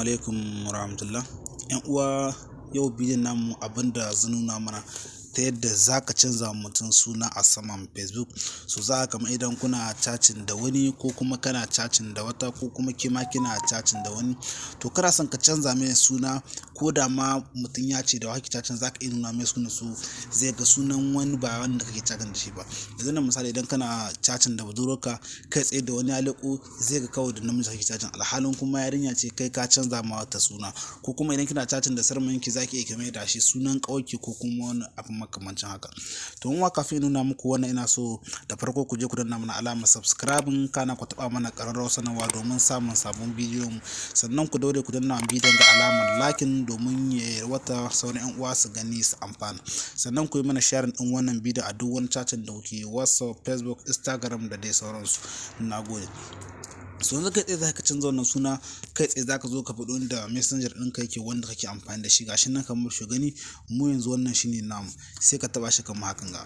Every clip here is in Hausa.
Alaikum warahmatullah. ‘Yan uwa, yau bidiyon namu abinda zai nuna mana ta yadda za ka canza mutum suna a saman Facebook. So za ka kama idan kuna chatting da wani, ko kuma kana chatting da wata, ko kuma kima kina chatting da wani, to kana son ka canza mai suna, ko da ma mutum ya ce da wa kake chatting, za ka iya nuna mai sunan su, zai ga sunan wani ba wanda kake chatting da shi ba. Yanzu nan misali, idan kana chatting da budurwarka, kai tsaye da wani ya leƙo, zai ga kawai da namiji kake chatting, alhalin kuma yarinya ce, kai ka canza ma wata suna. Ko kuma idan kina chatting da sarmayinki, za ki iya ki mai da shi sunan ƙawarki ko kuma wani abu makamancin haka. To in kafin in nuna muku wannan, ina so da farko ku je ku danna mana alamar subscribing, kana ku taɓa mana ƙararrawar sanarwa domin samun sabon bidiyon mu. Sannan ku daure ku danna bidiyon ga alamar liking domin ya wata sauran 'yan uwa su gani su amfana. Sannan ku yi mana sharing ɗin wannan bidiyo a duk wani chatting da kuke, WhatsApp, Facebook, Instagram da dai sauransu. Na gode. So yanzu kai tsaye za ka canza wannan suna, kai tsaye za ka zo ka faɗi inda Messenger ɗinka yake wanda kake amfani da shi. Gashi nan kamar shi gani, mu yanzu wannan shine namu, sai ka taɓa shi kamar hakan ga.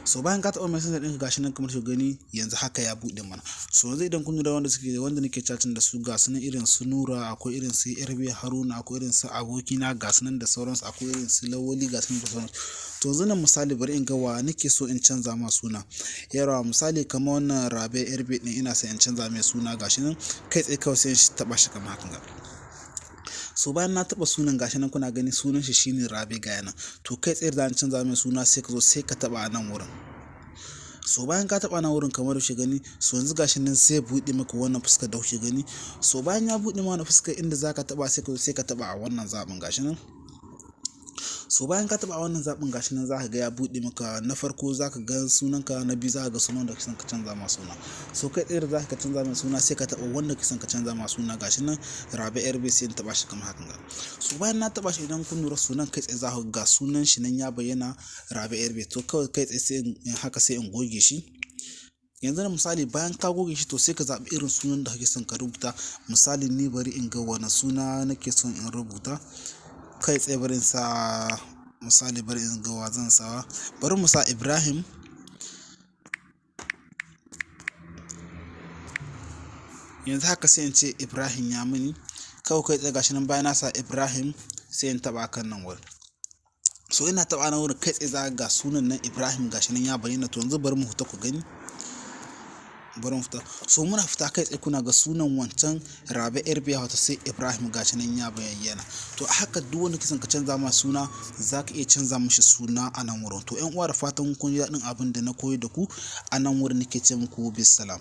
So bayan ka taɓa Messenger ɗinka, gashi nan kamar shi gani, yanzu haka ya buɗe mana. So yanzu idan kun lura, wanda suke wanda nake chatting da su, ga su nan, irin su Nura, akwai irin su Yarbe Haruna, akwai irin su abokina, ga su nan da sauransu, akwai irin su Lawali, ga su nan da sauransu. To yanzu nan misali, bari in ga wa nake so in canza ma suna. Yarawa misali kamar wannan Rabe Yarbe ɗin, ina so in canza mai suna, gashi nan, kai tsaye kawai sai in taɓa shi kamar hakan ga. So bayan na taɓa sunan, gashi nan kuna gani, sunan shi shine Rabe, ga yana. To kai tsaye da an canza mai suna, sai ka zo sai ka taɓa a nan wurin. So bayan ka taɓa nan wurin kamar shi gani, so yanzu gashi nan sai buɗe maka wannan fuskar da kuke gani. So bayan ya buɗe mana fuskar, inda zaka taɓa, sai ka zo sai ka taɓa a wannan zaɓin, gashi nan. So bayan ka taɓa wannan zaɓin, gashi nan zaka ga ya buɗe maka. Na farko zaka ga sunanka, na biyu zaka ga sunan da kake son ka canza ma suna. So kai tsaye da zaka canza mai suna, sai ka taɓa wanda kake son ka canza ma suna. Gashi nan Rabe Yarbe, sai in taɓa shi kamar hakan ga. So bayan na taɓa shi, idan kun lura, sunan kai tsaye za ku ga sunan shi nan ya bayyana, Rabe Yarbe. To kawai kai tsaye sai in haka sai in goge shi. Yanzu na misali, bayan ka goge shi, to sai ka zaɓi irin sunan da kake son ka rubuta. Misali, ni bari in ga wane suna nake son in rubuta. Kai tsaye bari in sa, misali bari in ga wa zan sawa. Bari mu sa Ibrahim. Yanzu haka sai in ce Ibrahim ya mini. Kawai kai tsaye gashi nan, bayan na sa Ibrahim, sai in taɓa kan nan wurin. So ina taɓa nan wurin, kai tsaye za ga sunan nan Ibrahim, gashi nan ya bayyana. To yanzu bari mu fita ku gani. Bari mu fita. So muna fita, kai tsaye kuna ga sunan wancan Rabe Yarbe wato sai Ibrahim, gashi nan ya bayyana. To a haka duk wanda kake son ka canza ma suna, za ka iya canza mishi suna a nan wurin. To 'yan uwa, da fatan kun ji daɗin abin da na koyar da ku a nan wurin, nake ce muku bisalam.